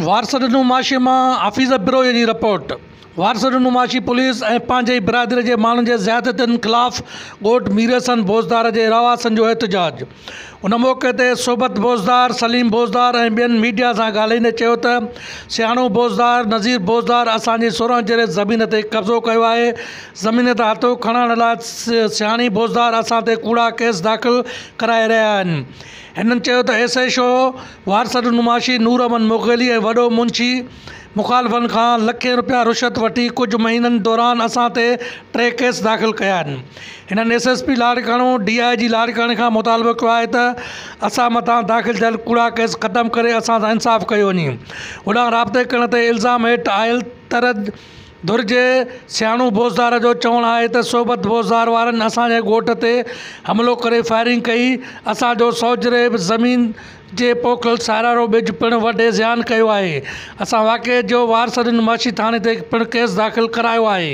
وارثڏنو معاشي مان حفيظ بروهي جي رپورٽ، وارثڏنو معاشي پوليس ۽ پنهنجي ئي برادري جي ماڻهن جي زيادتين خلاف ڳوٺ ميرحسن بوزدار جي رهواسين جو احتجاج. ان موقعي تي صحبت بوزدار، سليم بوزدار ۽ ٻين ميڊيا سان ڳالهائيندي چيو ته سياڻو بوزدار، نذير بوزدار اسان جي 16 جريب زمين تي قبضو ڪيو آهي، زمين تان هٿ کڻائڻ لاء سياڻي بوزدار اسان تي ڪوڙا ڪيس داخل ڪرائي رهيا آهن. هنن چيو ته ايس ايڇ او وارثڏنو معاشي نور احمد مغيلي ۽ وڏو منشي مخالفن کان لکين رپيا رشوت وٺي ڪجهه مهينن دوران اسان تي 3 ڪيس داخل ڪيا آهن. هنن S S P Larkana, D I جي لاڙڪاڻي کان مطالبو ڪيو آهي ته اسان مٿان داخل ٿيل ڪوڙا ڪيس ختم ڪري اسان سان انصاف ڪيو وڃي. هوڏانهن رابطي ڪرڻ تي الزام هيٺ آيل تر ڌر جي سياڻو بوزدار جو چوڻ آهي ته صحبت بوزدار وارن اسان جي ڳوٺ تي حملو ڪري فائرنگ ڪئي، اسان جو 100 جريب زمين جي پوکيل ساريانو ٻج پڻ وڍي زيان ڪيو آهي، اسان واقعي جو وارثڏنو معاشي ٿاڻي تي پڻ ڪيس داخل ڪرايو آهي.